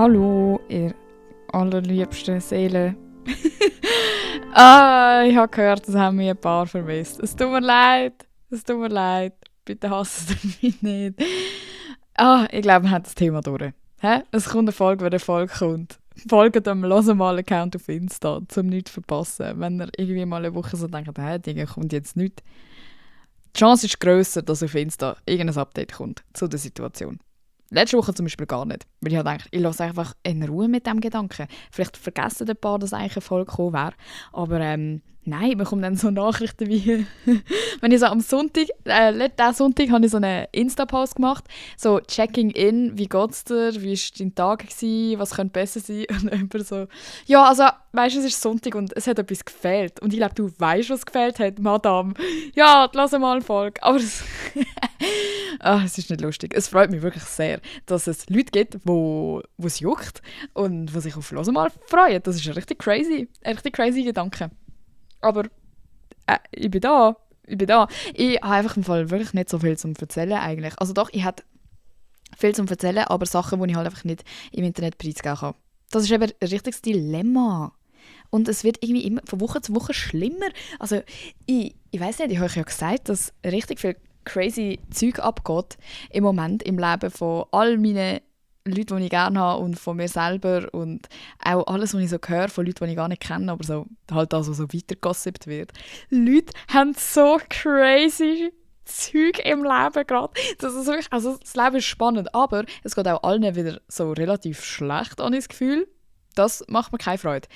Hallo, ihr allerliebsten Seelen. Ich habe gehört, das haben mir ein paar vermisst. Es tut mir leid. Bitte hasst mich nicht. Ich glaube, wir haben das Thema durch. Es kommt eine Folge, wenn eine Folge kommt. Folgt dem Losemal-Account auf Insta, um nichts zu verpassen. Wenn ihr irgendwie mal eine Woche so denkt, Dinge kommt jetzt nicht. Die Chance ist grösser, dass auf Insta irgendein Update kommt zu der Situation. Letzte Woche zum Beispiel gar nicht. Weil ich habe gedacht, ich lasse einfach in Ruhe mit dem Gedanken. Vielleicht vergessen ein paar, dass eigentlich eine Folge gekommen wäre. Aber nein, man kommt dann so Nachrichten wie... wenn ich so am Sonntag... diesen Sonntag habe ich so einen Insta-Post gemacht. So checking in, wie geht's dir? Wie war dein Tag gewesen? Was könnte besser sein? Und jemand so... Ja, also, weißt du, es ist Sonntag und es hat etwas gefehlt. Und ich glaube, du weißt, was gefehlt hat, Madame. Ja, lass mal eine Folge. Aber es... es ist nicht lustig. Es freut mich wirklich sehr, dass es Leute gibt, wo es juckt und die sich auf «Hören mal» freuen. Das ist ein richtig crazy Gedanke. Aber ich bin da. Ich habe einfach im Fall wirklich nicht so viel zum Erzählen eigentlich. Also doch, ich habe viel zum Erzählen, aber Sachen, die ich halt einfach nicht im Internet preisgeben kann. Das ist eben ein richtiges Dilemma. Und es wird irgendwie immer von Woche zu Woche schlimmer. Also ich weiss nicht, ich habe euch ja gesagt, dass richtig viel crazy Zeug abgeht im Moment im Leben von all meinen Leuten, die ich gerne habe und von mir selber und auch alles, was ich so höre von Leuten, die ich gar nicht kenne, aber so, halt das, was so weitergegossipt wird. Leute haben so crazy Zeug im Leben gerade. Das ist wirklich, also das Leben ist spannend, aber es geht auch allen wieder so relativ schlecht, habe ich das Gefühl. Das macht mir keine Freude.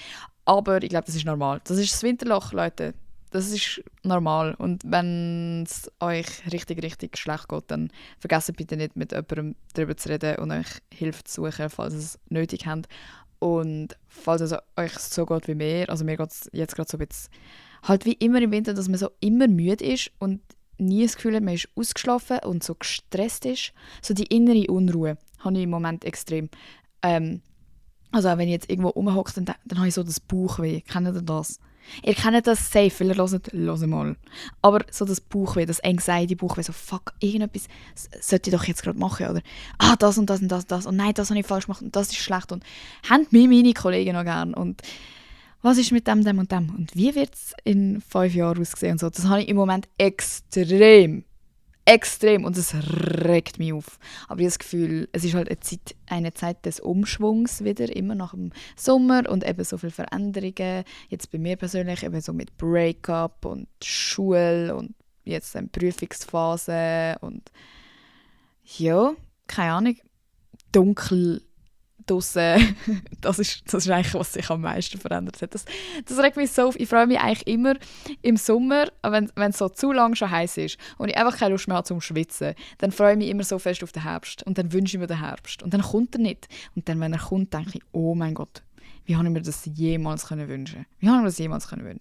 Aber ich glaube, das ist normal. Das ist das Winterloch, Leute. Das ist normal. Und wenn es euch richtig schlecht geht, dann vergesst bitte nicht, mit jemandem darüber zu reden und euch Hilfe zu suchen, falls ihr es nötig habt. Und falls es euch so geht wie mir, also mir geht es jetzt gerade so ein bisschen, halt wie immer im Winter, dass man so immer müde ist und nie das Gefühl hat, man ist ausgeschlafen und so gestresst ist. So die innere Unruhe habe ich im Moment extrem. Also auch wenn ich jetzt irgendwo rumhocke, dann habe ich so das Bauchweh. Kennt ihr das? Ihr kennt das safe, weil ihr hört mal. Aber so das Bauchweh, das Anxiety-Bauchweh, so fuck, irgendetwas sollte ich doch jetzt gerade machen, oder das und das und das und nein, das habe ich falsch gemacht und das ist schlecht und haben mich meine Kollegen noch gern und was ist mit dem und dem und wie wird es in 5 Jahren aussehen und so. Das habe ich im Moment extrem und es regt mich auf. Aber ich habe das Gefühl, es ist halt eine Zeit des Umschwungs wieder, immer nach dem Sommer und eben so viele Veränderungen. Jetzt bei mir persönlich eben so mit Breakup und Schule und jetzt eine Prüfungsphase und ja, keine Ahnung, dunkel draussen. Das ist eigentlich, was sich am meisten verändert hat. Das regt mich so auf. Ich freue mich eigentlich immer im Sommer, wenn es so zu lang schon heiß ist und ich einfach keine Lust mehr habe zum Schwitzen, dann freue ich mich immer so fest auf den Herbst und dann wünsche ich mir den Herbst und dann kommt er nicht. Und dann, wenn er kommt, denke ich, oh mein Gott, wie habe ich mir das jemals wünschen können?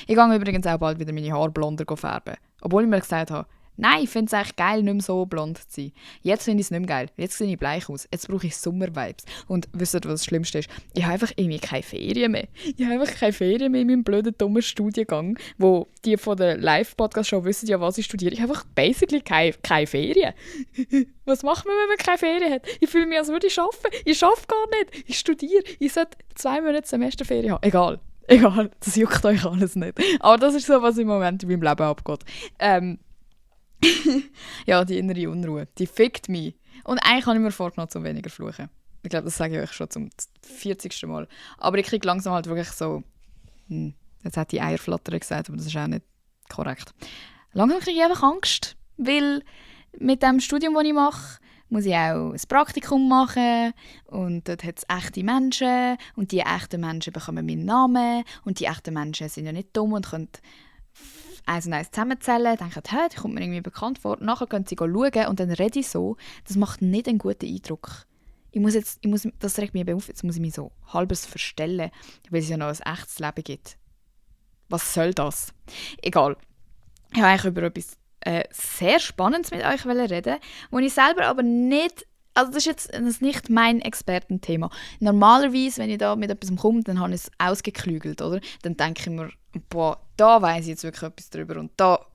Ich gehe übrigens auch bald wieder meine Haare blonder färben, obwohl ich mir gesagt habe, nein, ich finde es eigentlich geil, nicht mehr so blond zu sein. Jetzt finde ich es nicht mehr geil. Jetzt sehe ich bleich aus. Jetzt brauche ich Sommer-Vibes. Und wisst ihr, was das Schlimmste ist? Ich habe einfach irgendwie keine Ferien mehr. In meinem blöden, dummen Studiengang, wo die von der Live-Podcast schon wissen, ja, was ich studiere. Ich habe einfach basically keine Ferien. Was macht man, wenn man keine Ferien hat? Ich fühle mich, als würde ich arbeiten. Ich arbeite gar nicht. Ich studiere. Ich sollte 2 Monate Semesterferien haben. Egal, das juckt euch alles nicht. Aber das ist so, was im Moment in meinem Leben abgeht. Ja, die innere Unruhe, die fickt mich. Und eigentlich habe ich mir vorgenommen, zum weniger fluchen. Ich glaube, das sage ich euch schon zum 40. Mal. Aber ich kriege langsam halt wirklich so... jetzt hat die Eierflatter gesagt, aber das ist auch nicht korrekt. Langsam kriege ich einfach Angst, weil mit dem Studium, das ich mache, muss ich auch ein Praktikum machen und dort hat es echte Menschen und die echten Menschen bekommen meinen Namen und die echten Menschen sind ja nicht dumm und können 1 und 1 zusammenzählen, denken, die kommt mir irgendwie bekannt vor. Nachher gehen sie schauen und dann rede ich so. Das macht nicht einen guten Eindruck. Das regt mich eben auf, jetzt muss ich mich so halbes verstellen, weil es ja noch ein echtes Leben gibt. Was soll das? Egal. Ich wollte eigentlich über etwas sehr Spannendes mit euch reden, wo ich selber aber nicht... Also das ist nicht mein Expertenthema. Normalerweise, wenn ich da mit etwas komme, dann habe ich es ausgeklügelt, oder? Dann denke ich mir, boah, da weiss ich jetzt wirklich etwas drüber und da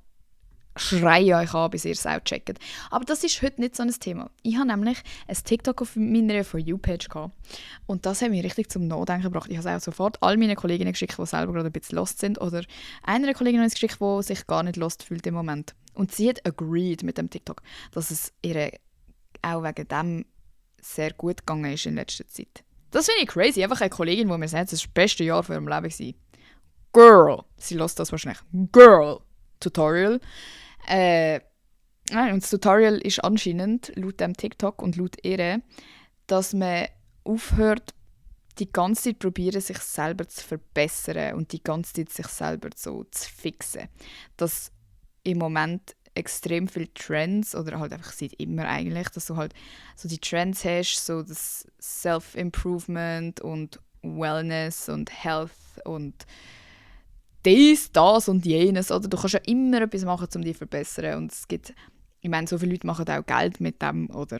schreie euch an, bis ihr es auch checkt. Aber das ist heute nicht so ein Thema. Ich habe nämlich ein TikTok auf meiner For You-Page gehabt. Und das hat mich richtig zum Nachdenken gebracht. Ich habe es auch sofort all meinen Kolleginnen geschickt, die selber gerade ein bisschen lost sind. Oder einer Kollegin habe ich es geschickt, die sich gar nicht lost fühlt im Moment. Und sie hat agreed mit dem TikTok, dass es ihr auch wegen dem sehr gut gegangen ist in letzter Zeit. Das finde ich crazy. Einfach eine Kollegin, die mir sagt, das war das beste Jahr von ihrem Leben gewesen. Girl! Sie lässt das wahrscheinlich. Girl! Tutorial. Und das Tutorial ist anscheinend, laut dem TikTok und laut ihr, dass man aufhört, die ganze Zeit probieren, sich selber zu verbessern und die ganze Zeit sich selber so zu fixen. Dass im Moment extrem viele Trends, oder halt einfach seit immer eigentlich, dass du halt so die Trends hast, so das Self-Improvement und Wellness und Health und dies, das und jenes. Oder du kannst ja immer etwas machen, um dich zu verbessern. Und es gibt, ich meine, so viele Leute machen auch Geld mit dem oder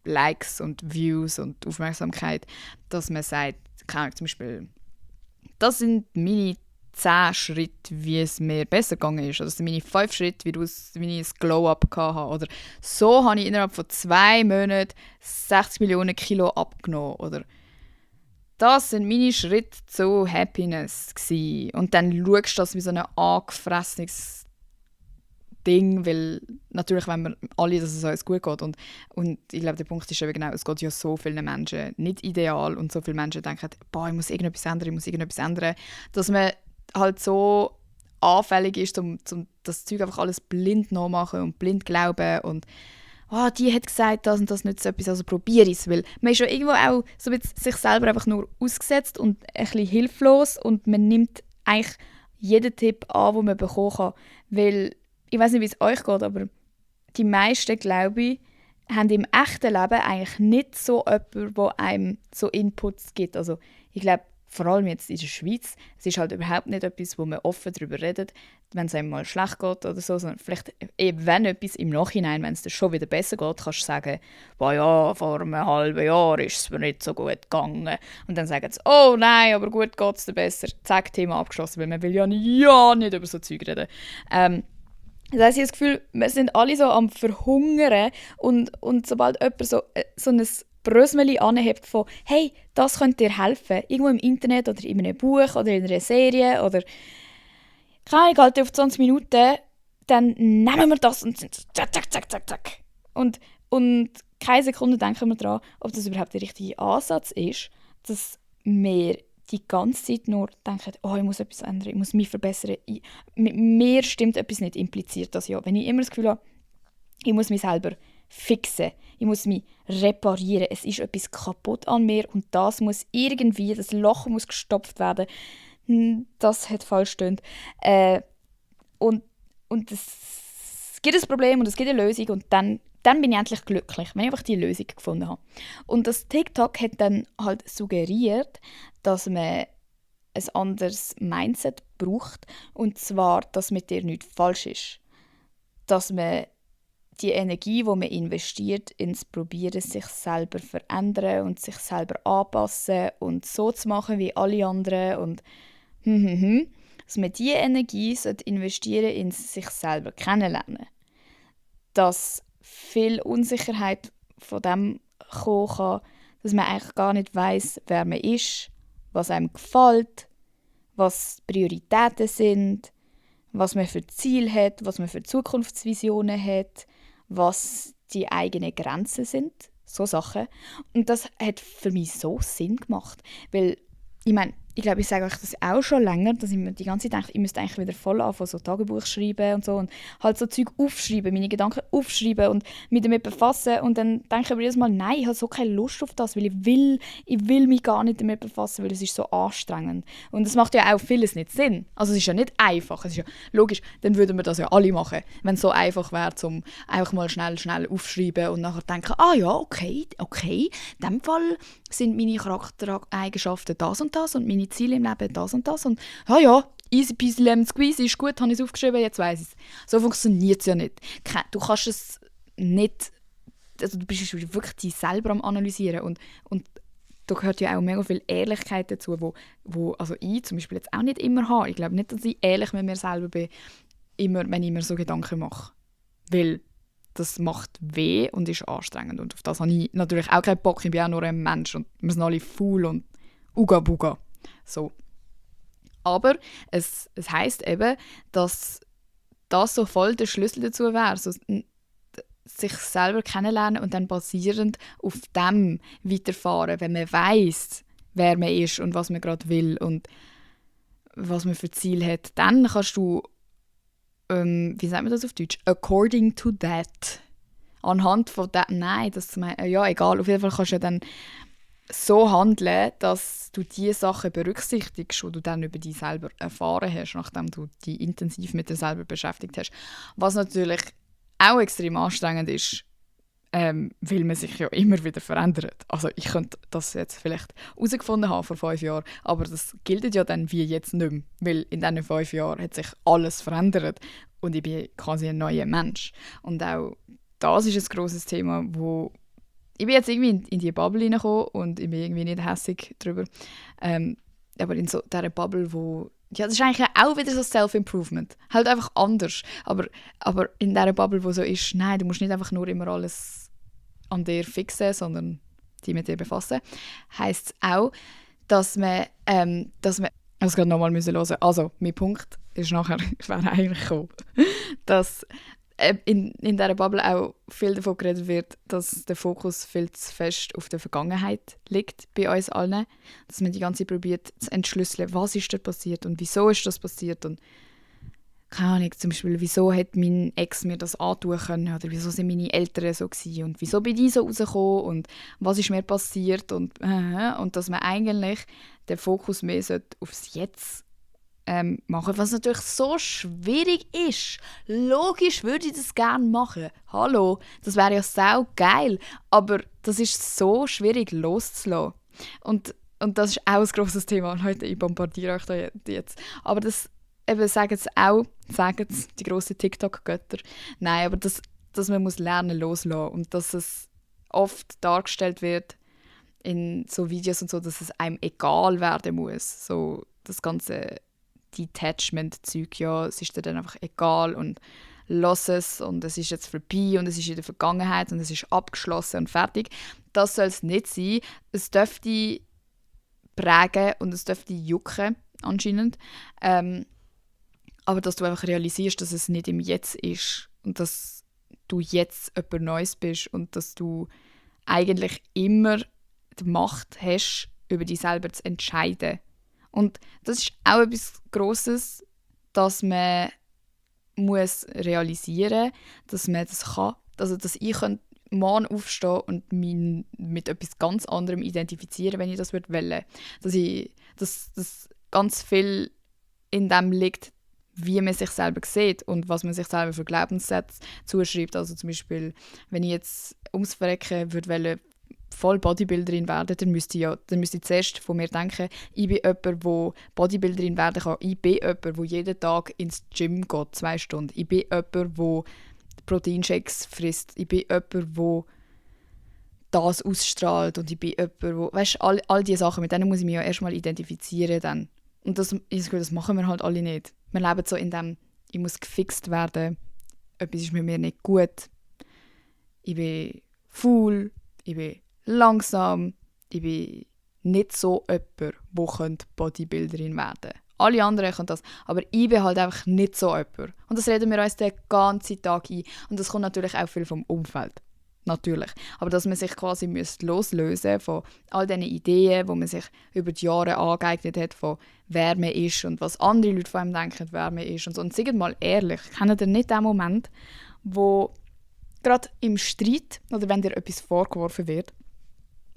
Likes und Views und Aufmerksamkeit, dass man sagt, keine Ahnung, zum Beispiel, das sind meine 10 Schritte, wie es mir besser gegangen ist. Oder das sind meine 5 Schritte, wie ich ein Glow-Up hatte. Oder so habe ich innerhalb von 2 Monaten 60 Millionen Kilo abgenommen. Oder das sind meine Schritte zu Happiness gewesen. Und dann schaust du das wie so ein angefressenes Ding, weil natürlich wollen wir alle, dass es uns gut geht. Und ich glaube, der Punkt ist eben genau, es geht ja so vielen Menschen nicht ideal und so viele Menschen denken, boah, ich muss irgendetwas ändern, dass man halt so anfällig ist, um das Zeug einfach alles blind nachmachen und blind glauben und die hat gesagt, das und das nützt etwas, also probiere ich es. Weil man ist ja irgendwo auch so sich selber einfach nur ausgesetzt und ein bisschen hilflos und man nimmt eigentlich jeden Tipp an, den man bekommen kann. Weil, ich weiß nicht, wie es euch geht, aber die meisten, glaube ich, haben im echten Leben eigentlich nicht so jemanden, der einem so Inputs gibt. Also ich glaube, vor allem jetzt in der Schweiz, es ist halt überhaupt nicht etwas, wo man offen darüber redet, wenn es einem mal schlecht geht oder so, sondern vielleicht eben, wenn etwas im Nachhinein, wenn es dir schon wieder besser geht, kannst du sagen, ja, vor einem halben Jahr ist es mir nicht so gut gegangen. Und dann sagen sie, oh nein, aber gut geht es dir besser. Zack, Thema abgeschlossen, weil man will ja nicht über so Zeug reden. Das heisst, ich habe das Gefühl, wir sind alle so am Verhungern und sobald jemand so ein Brösmeli anhebt von «Hey, das könnte dir helfen», irgendwo im Internet oder in einem Buch oder in einer Serie oder «Keine Ahnung, auf 20 Minuten», dann nehmen wir das und sind zack, zack, zack, zack, zack. Und keine Sekunde denken wir daran, ob das überhaupt der richtige Ansatz ist, dass wir die ganze Zeit nur denken, ich muss etwas ändern, ich muss mich verbessern. Mit mir stimmt etwas nicht, impliziert das ja. Wenn ich immer das Gefühl habe, ich muss mich selber fixen, ich muss mich reparieren, es ist etwas kaputt an mir und das muss irgendwie, das Loch muss gestopft werden, das hat falsch gestimmt. Und es gibt ein Problem und es gibt eine Lösung und dann bin ich endlich glücklich, wenn ich einfach die Lösung gefunden habe. Und das TikTok hat dann halt suggeriert, dass man ein anderes Mindset braucht und zwar, dass mit dir nichts falsch ist. Dass man die Energie, die man investiert, ins Probieren, sich selber zu verändern und sich selber anpassen und so zu machen wie alle anderen und dass man diese Energie investieren sollte, in sich selber kennenlernen. Dass viel Unsicherheit von dem kommen kann, dass man eigentlich gar nicht weiss, wer man ist, was einem gefällt, was die Prioritäten sind, was man für Ziele hat, was man für Zukunftsvisionen hat, was die eigenen Grenzen sind, so Sachen. Und das hat für mich so Sinn gemacht, weil ich glaube, ich sage euch das auch schon länger, dass ich mir die ganze Zeit denke, ich müsste eigentlich wieder voll anfangen, so Tagebuch schreiben und so und halt so Zeug aufschreiben, meine Gedanken aufschreiben und mich damit befassen und dann denke ich aber jedes Mal, nein, ich habe so keine Lust auf das, weil ich will mich gar nicht damit befassen, weil es ist so anstrengend. Und es macht ja auch vieles nicht Sinn. Also es ist ja nicht einfach, es ist ja logisch, dann würden wir das ja alle machen, wenn es so einfach wäre, um einfach mal schnell aufschreiben und nachher denken, okay, in dem Fall sind meine Charaktereigenschaften das und meine Ziele im Leben das und das und easy peasy lemon squeezy, ist gut, habe ich es aufgeschrieben, jetzt weiss ich es. So funktioniert es ja nicht. Du kannst es nicht, also du bist wirklich dich selber am Analysieren und da gehört ja auch mega viel Ehrlichkeit dazu, wo also ich zum Beispiel jetzt auch nicht immer habe. Ich glaube nicht, dass ich ehrlich mit mir selber bin immer, wenn ich mir so Gedanken mache. Weil das macht weh und ist anstrengend. Und auf das habe ich natürlich auch keinen Bock. Ich bin auch nur ein Mensch und wir sind alle faul und uga-buga. So. Aber es heisst eben, dass das so voll der Schlüssel dazu wäre. So, sich selber kennenlernen und dann basierend auf dem weiterfahren, wenn man weiss, wer man ist und was man gerade will und was man für Ziel hat, dann kannst du, wie sagt man das auf Deutsch? According to that. Anhand von dem, nein, ja egal, auf jeden Fall kannst du ja dann so handeln, dass du die Sachen berücksichtigst, die du dann über dich selber erfahren hast, nachdem du dich intensiv mit dir selber beschäftigt hast. Was natürlich auch extrem anstrengend ist, weil man sich ja immer wieder verändert. Also ich könnte das jetzt vielleicht herausgefunden haben vor 5 Jahren, aber das gilt ja dann wie jetzt nicht mehr, weil in diesen 5 Jahren hat sich alles verändert und ich bin quasi ein neuer Mensch. Und auch das ist ein grosses Thema, wo ich bin jetzt irgendwie in die Bubble reingekommen und ich bin irgendwie nicht hässig drüber. Aber in so dieser Bubble, wo... Ja, das ist eigentlich auch wieder so Self-Improvement. Halt einfach anders. Aber in dieser Bubble, wo so ist, nein, du musst nicht einfach nur immer alles an dir fixen, sondern dich mit dir befassen, heisst es auch, dass man also gerade nochmal hören müssen. Also, mein Punkt ist nachher, ich wäre eigentlich gekommen, dass in dieser Bubble auch viel davon geredet wird, dass der Fokus viel zu fest auf der Vergangenheit liegt bei uns allen. Dass man die ganze Zeit probiert zu entschlüsseln, was ist da passiert und wieso ist das passiert. Und keine Ahnung, zum Beispiel, wieso hat mein Ex mir das antun können oder wieso sind meine Eltern so gewesen und wieso bin ich so rausgekommen und was ist mir passiert und dass man eigentlich den Fokus mehr aufs Jetzt machen, was natürlich so schwierig ist. Logisch würde ich das gerne machen. Hallo, das wäre ja sau geil, aber das ist so schwierig loszulassen. Und das ist auch ein grosses Thema. Und heute, ich bombardiere euch da jetzt. Aber das eben sagen es die grossen TikTok-Götter. Nein, aber dass man muss lernen loslassen und dass es oft dargestellt wird in so Videos und so, dass es einem egal werden muss. So das ganze Detachment-Zeug, ja, es ist dir dann einfach egal und lass es und es ist jetzt vorbei und es ist in der Vergangenheit und es ist abgeschlossen und fertig. Das soll es nicht sein. Es dürfte prägen und es dürfte jucken, anscheinend. Aber dass du einfach realisierst, dass es nicht im Jetzt ist und dass du jetzt jemand Neues bist und dass du eigentlich immer die Macht hast, über dich selber zu entscheiden. Und das ist auch etwas Grosses, dass man muss realisieren muss, dass man das kann. Also, dass ich morgen aufstehen und mich mit etwas ganz anderem identifizieren, wenn ich das wollte. Dass ganz viel in dem liegt, wie man sich selber sieht und was man sich selber für Glaubenssätze zuschreibt. Also zum Beispiel, wenn ich jetzt ums Verrecken wollte, voll Bodybuilderin werden, dann müsste ich zuerst von mir denken, ich bin jemand, der Bodybuilderin werden kann. Ich bin jemand, der jeden Tag ins Gym geht, 2 Stunden. Ich bin jemand, der Proteinshakes frisst. Ich bin jemand, der das ausstrahlt. Und ich bin jemand, der... Weißt du, all diese Sachen, mit denen muss ich mich ja erstmal identifizieren dann. Und das machen wir halt alle nicht. Wir leben so in dem, ich muss gefixt werden, etwas ist mit mir nicht gut, ich bin faul, ich bin langsam, ich bin nicht so jemand, der Bodybuilderin werden könnte. Alle anderen können das, aber ich bin halt einfach nicht so jemand. Und das reden wir uns den ganzen Tag ein. Und das kommt natürlich auch viel vom Umfeld. Natürlich. Aber dass man sich quasi loslösen von all diesen Ideen, die man sich über die Jahre angeeignet hat, von wer man ist und was andere Leute von einem denken, wer man ist. Und so. Und seid mal ehrlich, kennt ihr nicht den Moment, wo gerade im Streit oder wenn dir etwas vorgeworfen wird,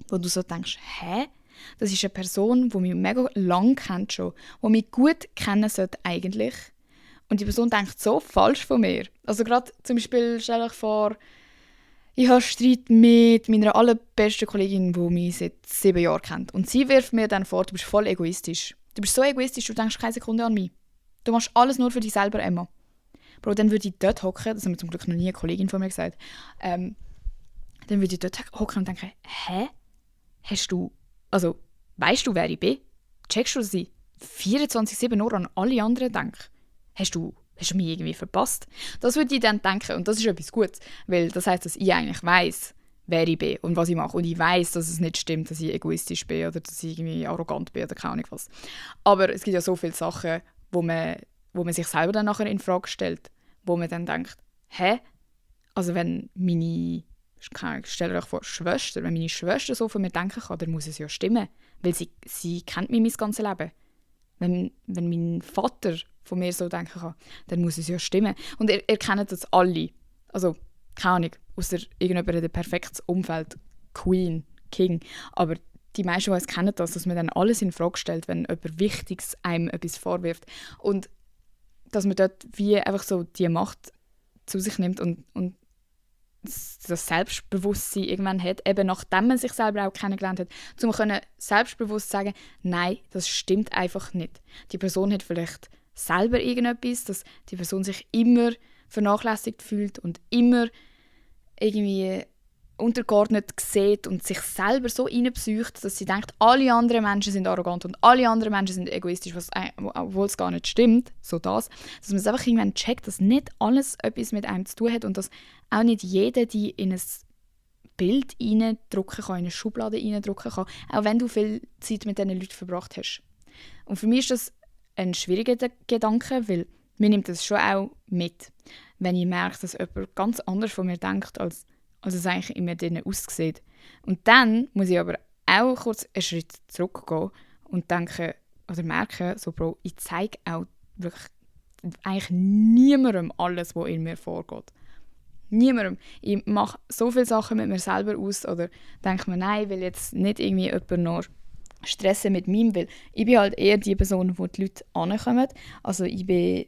wo du so denkst, hä? Das ist eine Person, die mich mega lang kennt schon, die mich gut kennen sollte eigentlich. Und die Person denkt so falsch von mir. Also gerade zum Beispiel, stell euch vor, ich habe Streit mit meiner allerbesten Kollegin, die mich seit 7 Jahren kennt. Und sie wirft mir dann vor, du bist voll egoistisch. Du bist so egoistisch, du denkst keine Sekunde an mich. Du machst alles nur für dich selber, Emma. Bro, dann würde ich dort hocken, das hat mir zum Glück noch nie eine Kollegin von mir gesagt, dann würde ich dort hocken und denken, hä? Weißt du, wer ich bin? Checkst du, dass ich 24/7 nur an alle anderen denke? Hast du hast du mich irgendwie verpasst. Das würde ich dann denken und das ist etwas Gutes, weil das heisst, dass ich eigentlich weiss, wer ich bin und was ich mache. Und ich weiss, dass es nicht stimmt, dass ich egoistisch bin oder dass ich irgendwie arrogant bin oder keine Ahnung was. Aber es gibt ja so viele Sachen, wo man sich selber dann nachher in Frage stellt, wo man dann denkt, hä? Also wenn meine, stellt euch vor, Schwester, wenn meine Schwester so von mir denken kann, dann muss es ja stimmen, weil sie kennt mich mein ganzes Leben. Wenn mein Vater von mir so denken kann, dann muss es ja stimmen. Und ihr kennt das alle. Also, keine Ahnung, außer irgendjemand in dem perfektes Umfeld, Queen, King. Aber die meisten von uns kennen das, dass man dann alles in Frage stellt, wenn jemand Wichtiges einem etwas vorwirft. Und dass man dort wie einfach so die Macht zu sich nimmt und das Selbstbewusstsein irgendwann hat, eben nachdem man sich selber auch kennengelernt hat, um selbstbewusst sagen, nein, das stimmt einfach nicht. Die Person hat vielleicht selber irgendetwas, dass die Person sich immer vernachlässigt fühlt und immer irgendwie untergeordnet sieht und sich selber so reinpsycht, dass sie denkt, alle anderen Menschen sind arrogant und alle anderen Menschen sind egoistisch, obwohl es gar nicht stimmt, so dass man es einfach irgendwann checkt, dass nicht alles etwas mit einem zu tun hat und dass auch nicht jeder die in ein Bild reindrücken kann, in eine Schublade reindrücken kann, auch wenn du viel Zeit mit diesen Leuten verbracht hast. Und für mich ist das ein schwieriger Gedanke, weil mir nimmt das schon auch mit, wenn ich merke, dass jemand ganz anders von mir denkt, als es eigentlich immer denen aussieht. Und dann muss ich aber auch kurz einen Schritt zurückgehen und denken oder merken, so Bro, ich zeige auch wirklich eigentlich niemandem alles, was in mir vorgeht. Niemandem. Ich mache so viele Sachen mit mir selber aus oder denke mir, nein, ich will jetzt nicht irgendwie jemanden noch stressen mit meinem, weil ich bin halt eher die Person, wo die Leute ankommen. Also ich bin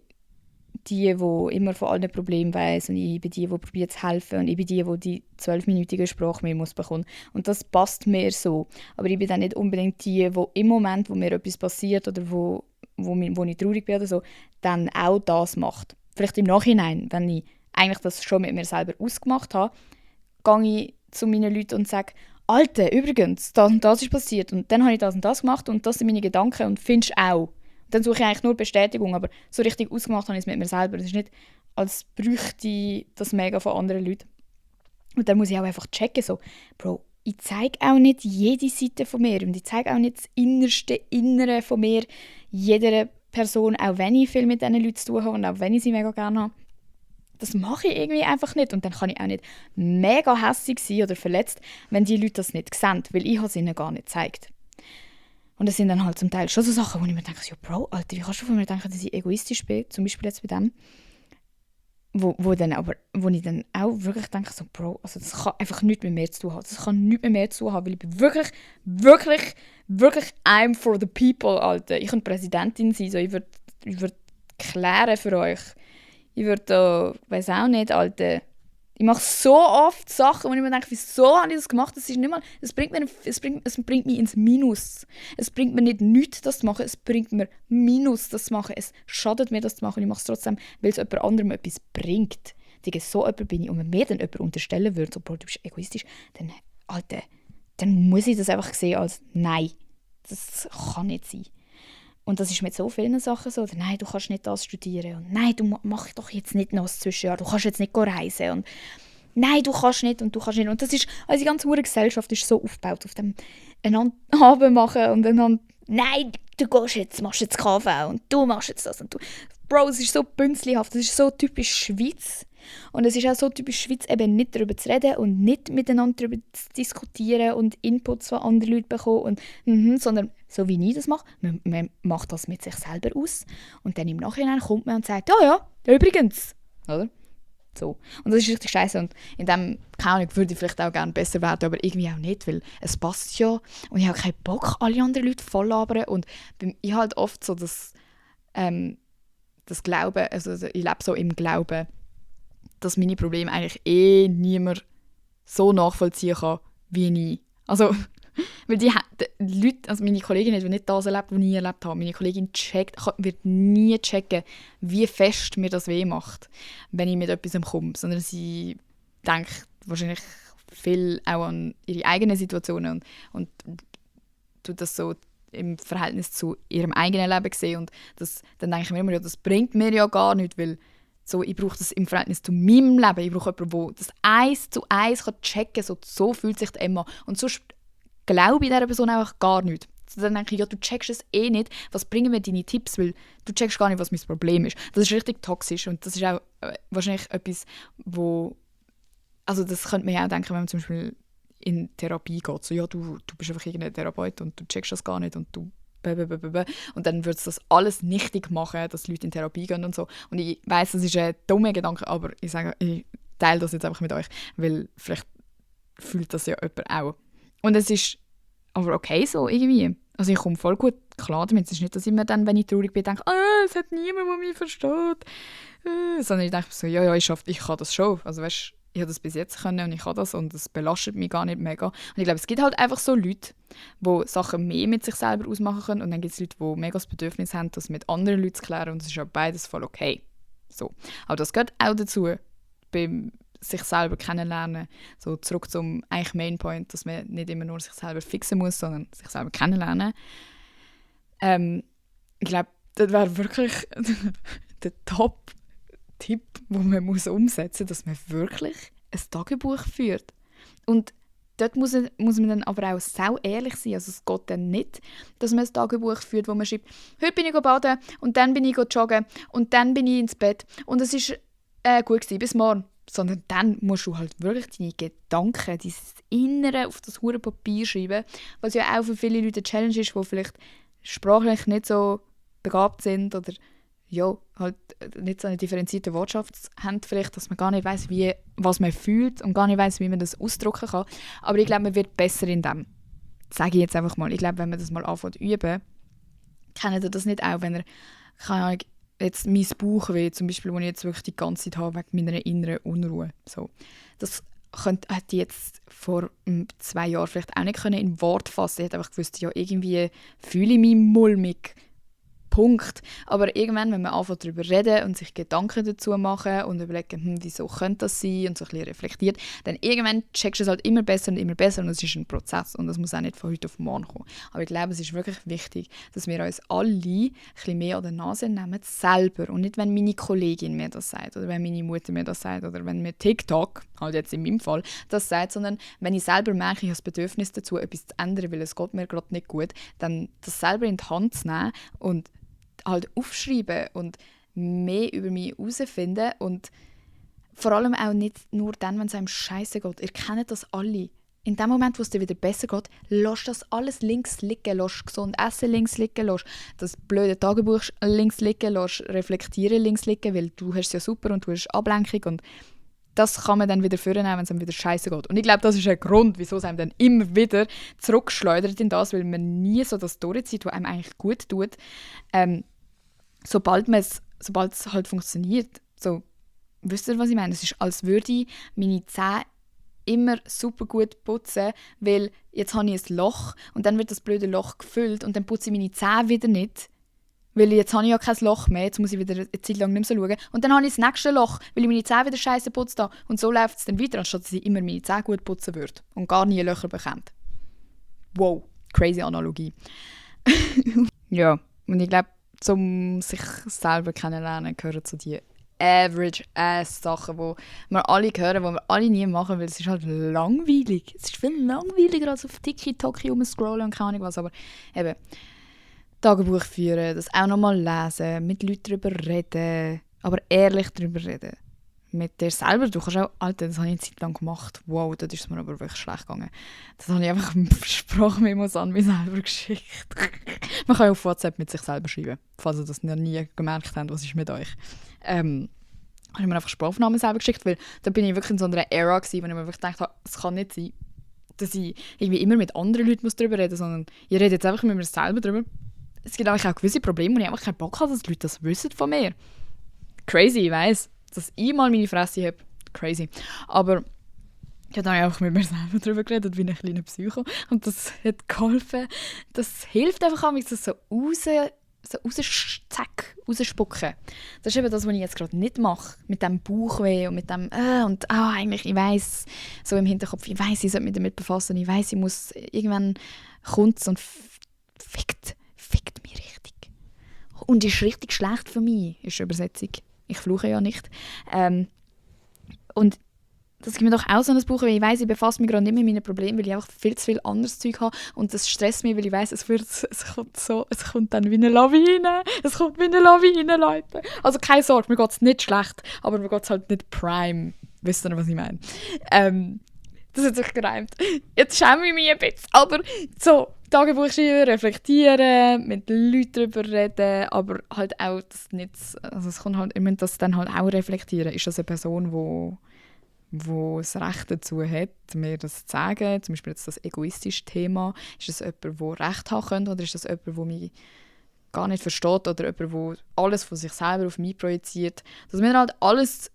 die immer von allen Problemen weiss und ich bin die probiert zu helfen und ich bin die 12-minütige Sprachmemo bekommt. Und das passt mir so. Aber ich bin dann nicht unbedingt die im Moment, wo mir etwas passiert oder wo ich traurig bin oder so, dann auch das macht. Vielleicht im Nachhinein, wenn ich eigentlich das schon mit mir selber ausgemacht habe, gehe ich zu meinen Leuten und sage, Alter, übrigens, das und das ist passiert und dann habe ich das und das gemacht und das sind meine Gedanken und findest auch. Dann suche ich eigentlich nur Bestätigung, aber so richtig ausgemacht habe ich es mit mir selber. Es ist nicht, als bräuchte ich das mega von anderen Leuten. Und dann muss ich auch einfach checken, so, Bro, ich zeige auch nicht jede Seite von mir und ich zeige auch nicht das innerste Innere von mir jeder Person, auch wenn ich viel mit diesen Leuten zu tun habe und auch wenn ich sie mega gerne habe. Das mache ich irgendwie einfach nicht. Und dann kann ich auch nicht mega hässig sein oder verletzt, wenn die Leute das nicht sehen, weil ich es ihnen gar nicht gezeigt. Und das sind dann halt zum Teil schon so Sachen, wo ich mir denke, so, Bro, Alter, wie kannst du von mir denken, dass ich egoistisch bin? Zum Beispiel jetzt bei dem. Wo ich dann auch wirklich denke, so, Bro, also das kann einfach nichts mit mir zu tun haben. Das kann nichts mit mir zu tun haben, weil ich bin wirklich, wirklich, wirklich I'm for the people, Alter. Ich könnte Präsidentin sein, so, ich würd klären für euch. Ich würde weiss auch nicht, Alter. Ich mache so oft Sachen, wo ich mir denke, wieso habe ich das gemacht? Das ist nicht mal, es bringt mich ins Minus. Es bringt mir nicht nichts, das zu machen, es bringt mir Minus, das zu machen. Es schadet mir, das zu machen. Ich mache es trotzdem, weil es jemand anderem etwas bringt. Digga, so jemand bin ich. Und wenn mir dann jemand unterstellen würde, so, Bro, du bist egoistisch, dann, Alter, dann muss ich das einfach sehen als nein. Das kann nicht sein. Und das ist mit so vielen Sachen so. Oder, nein, du kannst nicht das studieren. Und nein, du mach doch jetzt nicht noch ein Zwischenjahr. Du kannst jetzt nicht reisen. Und nein, du kannst nicht und du kannst nicht. Und das ist, also die ganze Gesellschaft ist so aufgebaut, auf dem einander haben machen und einander, nein, du gehst jetzt, machst jetzt KV und du machst jetzt das und du. Bro, es ist so bünzlihaft, das ist so typisch Schweiz. Und es ist auch so typisch Schweiz, eben nicht darüber zu reden und nicht miteinander darüber zu diskutieren und Inputs von anderen Leuten bekommen, sondern so wie ich das mache, man macht das mit sich selber aus und dann im Nachhinein kommt man und sagt, ja, übrigens, oder? So. Und das ist richtig scheiße und in dem, keine Ahnung, würde ich vielleicht auch gerne besser werden, aber irgendwie auch nicht, weil es passt ja und ich habe keinen Bock, alle anderen Leute voll labern und ich halt oft so das Glauben, also ich lebe so im Glauben, dass meine Probleme eigentlich niemand so nachvollziehen kann, wie ich. Also, weil die Leute, also meine Kollegin hat nicht das erlebt, was ich erlebt habe. Meine Kollegin wird nie checken, wie fest mir das weh macht, wenn ich mit etwas komme. Sondern sie denkt wahrscheinlich viel auch an ihre eigenen Situationen und tut das so im Verhältnis zu ihrem eigenen Leben sehen. Und dann denke ich mir immer, ja, das bringt mir ja gar nichts, weil so, ich brauche das im Verhältnis zu meinem Leben. Ich brauche jemanden, der das 1:1 checken kann. So fühlt sich die Emma. Und sonst glaube ich dieser Person einfach gar nicht. So, dann denke ich, ja, du checkst es eh nicht. Was bringen mir deine Tipps? Weil du checkst gar nicht, was mein Problem ist. Das ist richtig toxisch. Und das ist auch wahrscheinlich etwas, wo... Also das könnte man ja auch denken, wenn man zum Beispiel in Therapie geht. So, ja, du bist einfach irgendein Therapeut und du checkst das gar nicht und du... Und dann würde es das alles nichtig machen, dass Leute in Therapie gehen und so. Und ich weiss, das ist ein dummer Gedanke, aber ich sage, ich teile das jetzt einfach mit euch, weil vielleicht fühlt das ja jemand auch. Und es ist aber okay so irgendwie. Also ich komme voll gut klar damit. Es ist nicht, dass ich mir dann, wenn ich traurig bin, denke, es hat niemand, der mich versteht. Sondern ich denke so, ja, ich kann das schon. Also weißt, ich habe das bis jetzt können und ich kann das und das belastet mich gar nicht mega. Und ich glaube, es gibt halt einfach so Leute, die Sachen mehr mit sich selber ausmachen können und dann gibt es Leute, die mega das Bedürfnis haben, das mit anderen Leuten zu klären und es ist ja beides voll okay. So. Aber das gehört auch dazu, beim sich selber kennenlernen. So zurück zum eigentlich Mainpoint, dass man nicht immer nur sich selber fixen muss, sondern sich selber kennenlernen. Ich glaube, das wäre wirklich der Top-Tipp, den man umsetzen muss, dass man wirklich ein Tagebuch führt. Und dort muss man dann aber auch sau ehrlich sein. Also es geht dann nicht, dass man ein Tagebuch führt, wo man schreibt, heute bin ich baden und dann bin ich joggen und dann bin ich ins Bett und es war gut gewesen, bis morgen. Sondern dann musst du halt wirklich deine Gedanken, dein Innere auf das hure Papier schreiben, was ja auch für viele Leute eine Challenge ist, die vielleicht sprachlich nicht so begabt sind oder ja, halt nicht so eine differenzierte Wortschatz haben vielleicht, dass man gar nicht weiss, was man fühlt und gar nicht weiss, wie man das ausdrücken kann. Aber ich glaube, man wird besser in dem. Sage ich jetzt einfach mal. Ich glaube, wenn man das mal anfängt zu üben, kennt ihr das nicht auch, wenn ihr, keine Ahnung, jetzt mein Bauchweh zum Beispiel, das ich jetzt wirklich die ganze Zeit habe, wegen meiner inneren Unruhe. So. Das hätte ich jetzt vor 2 Jahren vielleicht auch nicht in Wort fassen. Ich hätte einfach gewusst, ja, irgendwie fühle ich mich mulmig. Punkt. Aber irgendwann, wenn man anfängt darüber reden und sich Gedanken dazu machen und überlegen, wieso könnte das sein und so ein bisschen reflektiert, dann irgendwann checkst du es halt immer besser und es ist ein Prozess und das muss auch nicht von heute auf morgen kommen. Aber ich glaube, es ist wirklich wichtig, dass wir uns alle ein bisschen mehr an der Nase nehmen, selber und nicht, wenn meine Kollegin mir das sagt oder wenn meine Mutter mir das sagt oder wenn mir TikTok, halt jetzt in meinem Fall, das sagt, sondern wenn ich selber merke, ich habe das Bedürfnis dazu, etwas zu ändern, weil es geht mir gerade nicht gut, dann das selber in die Hand zu nehmen und halt aufschreiben und mehr über mich herausfinden und vor allem auch nicht nur dann, wenn es einem scheiße geht. Ihr kennt das alle. In dem Moment, wo es dir wieder besser geht, lass das alles links liegen, lass gesund essen links liegen, lass das blöde Tagebuch links liegen, lass reflektieren links liegen, weil du hast es ja super und du hast Ablenkung und das kann man dann wieder vornehmen, wenn es einem wieder scheiße geht. Und ich glaube, das ist ein Grund, wieso es einem dann immer wieder zurückschleudert in das, weil man nie so das durchzieht, was einem eigentlich gut tut. Sobald es halt funktioniert, so, wisst ihr, was ich meine? Es ist, als würde ich meine Zähne immer super gut putzen, weil jetzt habe ich ein Loch und dann wird das blöde Loch gefüllt und dann putze ich meine Zähne wieder nicht, weil jetzt habe ich ja kein Loch mehr, jetzt muss ich wieder eine Zeit lang nicht mehr so schauen. Und dann habe ich das nächste Loch, weil ich meine Zähne wieder scheiße putzt habe. Und so läuft es dann weiter, anstatt dass ich immer meine Zähne gut putzen würde und gar nie Löcher bekomme. Wow, crazy Analogie. Ja, und ich glaube, um sich selber kennenlernen, gehören zu die Average-Ass-Sachen, die wir alle hören, die wir alle nie machen, weil es ist halt langweilig. Es ist viel langweiliger als auf TikTok rumscrollen und keine Ahnung was, aber eben Tagebuch führen, das auch nochmal lesen, mit Leuten darüber reden, aber ehrlich darüber reden. Mit dir selber, du kannst auch, Alter, das habe ich eine Zeit lang gemacht, wow, das ist mir aber wirklich schlecht gegangen. Das habe ich einfach Sprachmemos an mich selber geschickt. Man kann ja auf WhatsApp mit sich selber schreiben, falls ihr das noch nie gemerkt habt, was ist mit euch. Habe ich mir einfach Sprachaufnahmen selber geschickt, weil da bin ich wirklich in so einer Era gewesen, wo ich mir wirklich gedacht habe, es kann nicht sein, dass ich irgendwie immer mit anderen Leuten darüber reden muss, sondern ich rede jetzt einfach mit mir selber darüber. Es gibt auch gewisse Probleme, und ich einfach keinen Bock habe, dass die Leute das wissen von mir. Crazy, ich weiss. Dass ich mal meine Fresse habe. Crazy. Aber ich habe dann einfach mit mir selber darüber geredet, wie ein kleiner Psycho. Und das hat geholfen. Das hilft einfach, das so rausspucken. Das ist eben das, was ich jetzt gerade nicht mache. Mit dem Bauchweh und mit dem eigentlich, ich weiss, so im Hinterkopf, ich weiss, ich sollte mich damit befassen. Ich weiss, ich muss, irgendwann kommt es und fickt mich richtig. Und ist richtig schlecht für mich, ist die Übersetzung. Ich fluche ja nicht. Und das gibt mir doch auch so ein Buch, weil ich weiss, ich befasse mich gerade nicht mit meinen Problemen, weil ich einfach viel zu viel anderes Zeug habe und das stresst mich, weil ich weiss, es kommt dann wie eine Lawine. Es kommt wie eine Lawine, Leute. Also keine Sorge, mir geht es nicht schlecht, aber mir geht es halt nicht prime. Wisst ihr, was ich meine? Das hat sich gereimt. Jetzt schäme ich mich ein bisschen, aber so, Tagebuch schreiben, reflektieren, mit Leuten darüber reden, aber halt auch das nicht, also es kommt halt, ich muss das dann halt auch reflektieren. Ist das eine Person, wo das Recht dazu hat, mir das zu sagen, zum Beispiel jetzt das egoistische Thema, ist das jemand, der Recht haben könnte, oder ist das jemand, der mich gar nicht versteht, oder jemand, der alles von sich selber auf mich projiziert. Dass wir halt alles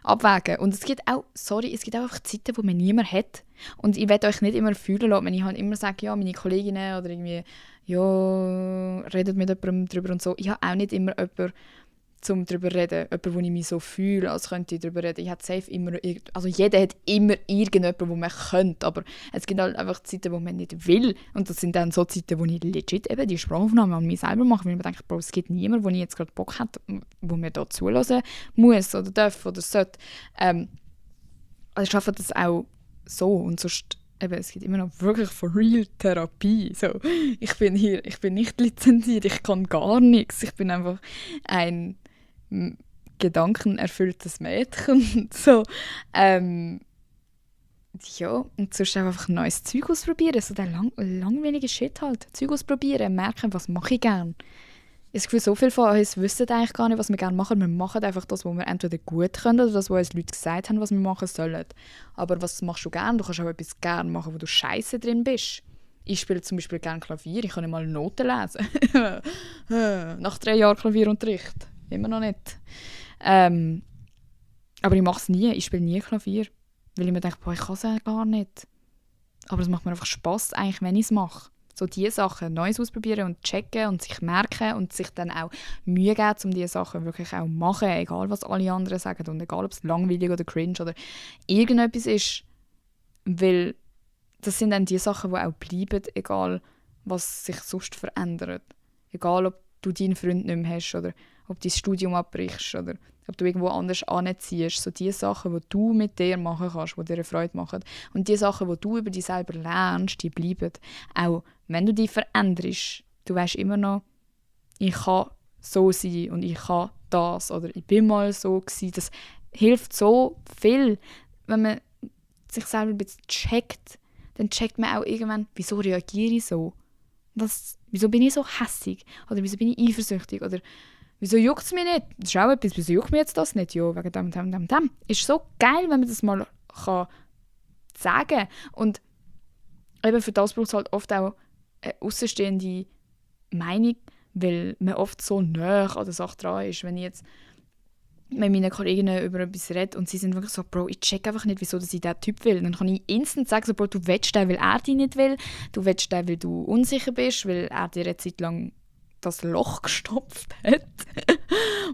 abwägen. Und es gibt auch einfach Zeiten, wo man niemand hat. Und ich will euch nicht immer fühlen lassen, wenn ich halt immer sage, ja, meine Kolleginnen oder irgendwie, ja, redet mit jemandem darüber und so. Ich habe auch nicht immer jemanden, zum darüber zu reden. Jemand, wo ich mich so fühle, als könnte ich darüber reden. Ich habe safe immer, also jeder hat immer irgendjemanden, wo man könnte, aber es gibt halt einfach Zeiten, wo man nicht will. Und das sind dann so Zeiten, wo ich legit eben die Sprachaufnahme an mich selber mache, weil ich mir denke, Bro, es gibt niemanden, wo ich jetzt gerade Bock habe, wo mir da zulassen muss oder darf oder sollte. Also ich schaffe das auch so und sonst eben, es gibt immer noch wirklich for real Therapie. So, ich bin nicht lizenziert, ich kann gar nichts. Ich bin einfach ein gedankenerfülltes Mädchen. So, ja, und sonst einfach neues Zeug ausprobieren. So der langweilige Shit halt. Zeug ausprobieren, merken, was mache ich gerne. Ich habe das Gefühl, so viele von uns wissen eigentlich gar nicht, was wir gerne machen. Wir machen einfach das, was wir entweder gut können oder das, was uns Leute gesagt haben, was wir machen sollen. Aber was machst du gerne? Du kannst auch etwas gerne machen, wo du scheiße drin bist. Ich spiele zum Beispiel gerne Klavier. Ich kann nicht mal Noten lesen. Nach 3 Jahren Klavierunterricht. Immer noch nicht. Aber ich mache es nie. Ich spiele nie Klavier. Weil ich mir denke, boah, ich kann es ja gar nicht. Aber es macht mir einfach Spass, eigentlich, wenn ich es mache. So diese Sachen, Neues ausprobieren und checken und sich merken und sich dann auch Mühe geben, um diese Sachen wirklich auch zu machen, egal was alle anderen sagen und egal, ob es langweilig oder cringe oder irgendetwas ist. Weil das sind dann die Sachen, die auch bleiben, egal was sich sonst verändert. Egal, ob du deinen Freund nicht mehr hast oder ob du dein Studium abbrichst oder ob du irgendwo anders anziehst. So die Sachen, die du mit dir machen kannst, die dir eine Freude machen. Und die Sachen, die du über dich selber lernst, die bleiben. Auch wenn du dich veränderst, du weißt immer noch, ich kann so sein und ich kann das oder ich bin mal so gewesen. Das hilft so viel, wenn man sich selber ein bisschen checkt. Dann checkt man auch irgendwann, wieso reagiere ich so? Wieso bin ich so hässig? Oder wieso bin ich eifersüchtig? Oder wieso juckt es mich nicht? Das ist auch etwas, wieso juckt mich jetzt das nicht? Ja, wegen dem. Ist so geil, wenn man das mal kann sagen kann. Und eben für das braucht es halt oft auch eine außenstehende Meinung, weil man oft so nah an der Sache dran ist. Wenn ich jetzt mit meinen Kolleginnen über etwas rede und sie sind wirklich so, Bro, ich check einfach nicht, wieso dass ich diesen Typ will. Dann kann ich instant sagen, so, Bro, du willst den, weil er dich nicht will. Du willst den, weil du unsicher bist, weil er dir eine Zeit lang das Loch gestopft hat,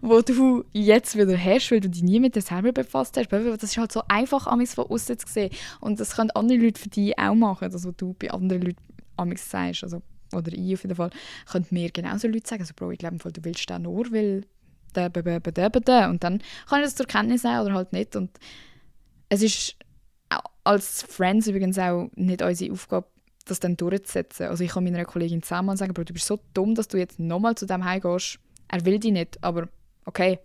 wo du jetzt wieder hast, weil du dich nie mit dir selber befasst hast. Das ist halt so einfach, amigs von außen zu sehen. Und das können andere Leute für dich auch machen, das, was du bei anderen Leuten amigs sagst. Also, oder ich auf jeden Fall. Können mir genauso Leute sagen, also, Bro, ich glaube, du willst den nur, weil der. Und dann kann ich das zur Kenntnis nehmen oder halt nicht. Und es ist als Friends übrigens auch nicht unsere Aufgabe, das dann durchzusetzen. Also ich kann meiner Kollegin zusammen sagen, Bro, du bist so dumm, dass du jetzt nochmal zu dem heimgehst. Er will dich nicht, aber okay.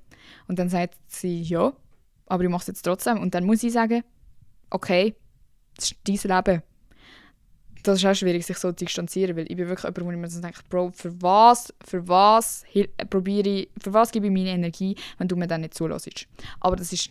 Und dann sagt sie, ja, aber ich mache es jetzt trotzdem. Und dann muss ich sagen, okay, das ist dein Leben. Das ist auch schwierig, sich so zu distanzieren, weil ich bin wirklich jemand, wo ich mir so denke, Bro, für was gebe ich meine Energie, wenn du mir dann nicht zulässt. Aber das ist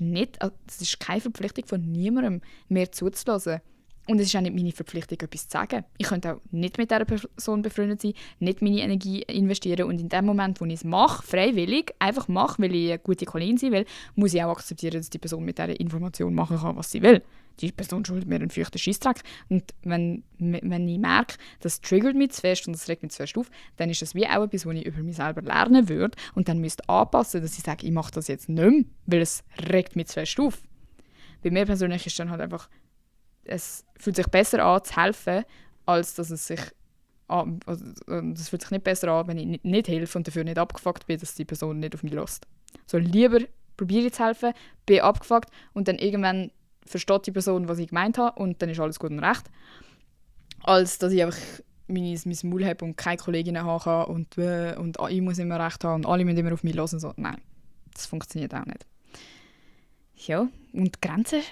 keine Verpflichtung von niemandem, mehr zuzulassen. Und es ist auch nicht meine Verpflichtung, etwas zu sagen. Ich könnte auch nicht mit dieser Person befreundet sein, nicht meine Energie investieren. Und in dem Moment, wo ich es mache, freiwillig, einfach mache, weil ich eine gute Kollegin sein will, muss ich auch akzeptieren, dass die Person mit dieser Information machen kann, was sie will. Die Person schuldet mir einen feuchten Scheissdreck. Und wenn ich merke, das triggert mich zu fest und das regt mich zu fest auf, dann ist das wie auch etwas, was ich über mich selber lernen würde und dann müsste anpassen, dass ich sage, ich mache das jetzt nicht mehr, weil es regt mich zu fest auf. Bei mir persönlich ist dann halt einfach, es fühlt sich besser an, zu helfen, als dass es sich das fühlt sich nicht besser an, wenn ich nicht helfe und dafür nicht abgefuckt bin, dass die Person nicht auf mich lässt. So, lieber probiere ich zu helfen, bin abgefuckt und dann irgendwann versteht die Person, was ich gemeint habe und dann ist alles gut und recht. Als dass ich einfach mein Maul habe und keine Kolleginnen haben kann und ich muss immer recht haben und alle müssen immer auf mich hören. So. Nein, das funktioniert auch nicht. Ja, und Grenzen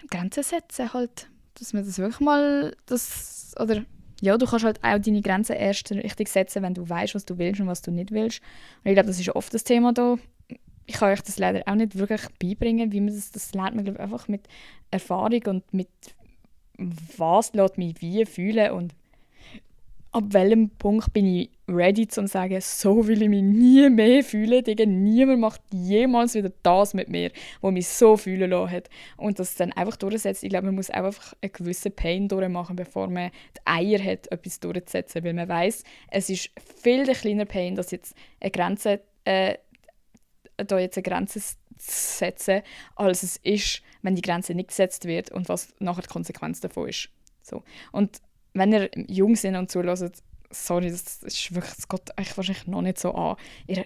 setzen halt. Dass man das wirklich mal... ja, du kannst halt auch deine Grenzen erst richtig setzen, wenn du weißt, was du willst und was du nicht willst. Und ich glaube, das ist oft das Thema da. Ich kann euch das leider auch nicht wirklich beibringen, wie man das lernt man, glaube ich, einfach mit Erfahrung und mit was lässt mich wie fühlen und ab welchem Punkt bin ich ready, um zu sagen, so will ich mich nie mehr fühlen. Niemand macht jemals wieder das mit mir, was mich so fühlen lassen hat. Und das dann einfach durchsetzt. Ich glaube, man muss auch einfach einen gewissen Pain durchmachen, bevor man die Eier hat, etwas durchzusetzen. Weil man weiss, es ist viel der kleiner Pain, dass jetzt eine Grenze zu setzen, als es ist, wenn die Grenze nicht gesetzt wird und was nachher die Konsequenz davon ist. So. Und wenn ihr jung seid und zuhört, sorry, das ist wirklich, das geht euch wahrscheinlich noch nicht so an. Ihr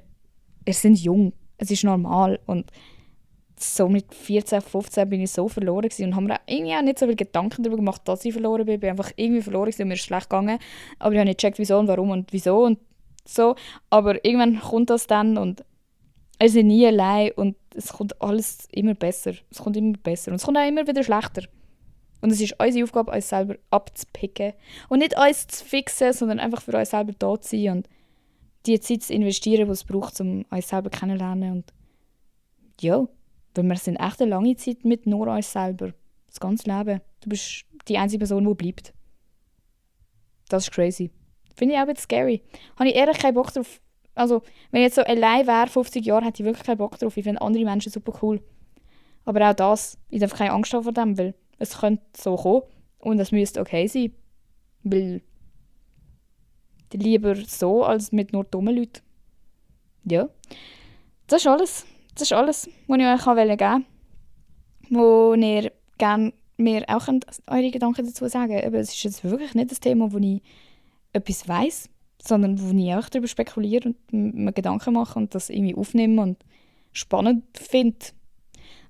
seid jung, es ist normal und so mit 14, 15 bin ich so verloren gewesen und habe mir irgendwie auch nicht so viele Gedanken darüber gemacht, dass ich verloren bin. Ich bin einfach irgendwie verloren gewesen und mir ist schlecht gegangen, aber ich habe nicht gecheckt, wieso und warum und wieso und so. Aber irgendwann kommt das dann und es ist nie allein und es kommt alles immer besser. Es kommt immer besser und es kommt auch immer wieder schlechter. Und es ist unsere Aufgabe, uns selber abzupicken. Und nicht uns zu fixen, sondern einfach für uns selber da zu sein und die Zeit zu investieren, die es braucht, um uns selber kennenzulernen. Und ja, weil wir sind echt eine lange Zeit mit nur uns selber. Das ganze Leben. Du bist die einzige Person, die bleibt. Das ist crazy. Finde ich auch ein bisschen scary. Habe ich ehrlich keinen Bock drauf. Also, wenn ich jetzt so allein wäre, 50 Jahre, hätte ich wirklich keinen Bock drauf. Ich finde andere Menschen super cool. Aber auch das, ich darf keine Angst haben vor dem, weil es könnte so kommen und es müsste okay sein. Weil lieber so, als mit nur dummen Leuten. Ja. Das ist alles. Das ist alles, was ich euch geben wollte. Wo ihr gerne mir auch eure Gedanken dazu sagen könnt. Es ist jetzt wirklich nicht das Thema, wo ich etwas weiss, sondern wo ich auch darüber spekuliere und mir Gedanken mache und das irgendwie aufnehme und spannend finde.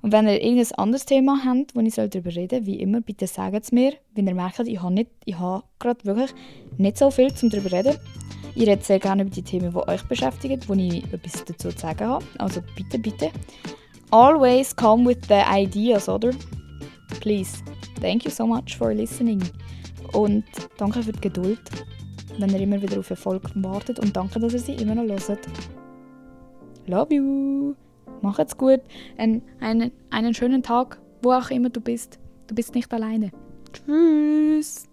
Und wenn ihr irgendein anderes Thema habt, wo ich darüber reden soll, wie immer, bitte sagt es mir. Wenn ihr merkt, ich habe gerade wirklich nicht so viel zum darüber reden. Ich rede sehr gerne über die Themen, die euch beschäftigen, wo ich etwas dazu zu sagen habe. Also bitte, bitte. Always come with the ideas, oder? Please. Thank you so much for listening. Und danke für die Geduld, wenn ihr immer wieder auf Erfolg wartet. Und danke, dass ihr sie immer noch hört. Love you. Macht's gut. Einen schönen Tag, wo auch immer du bist. Du bist nicht alleine. Tschüss.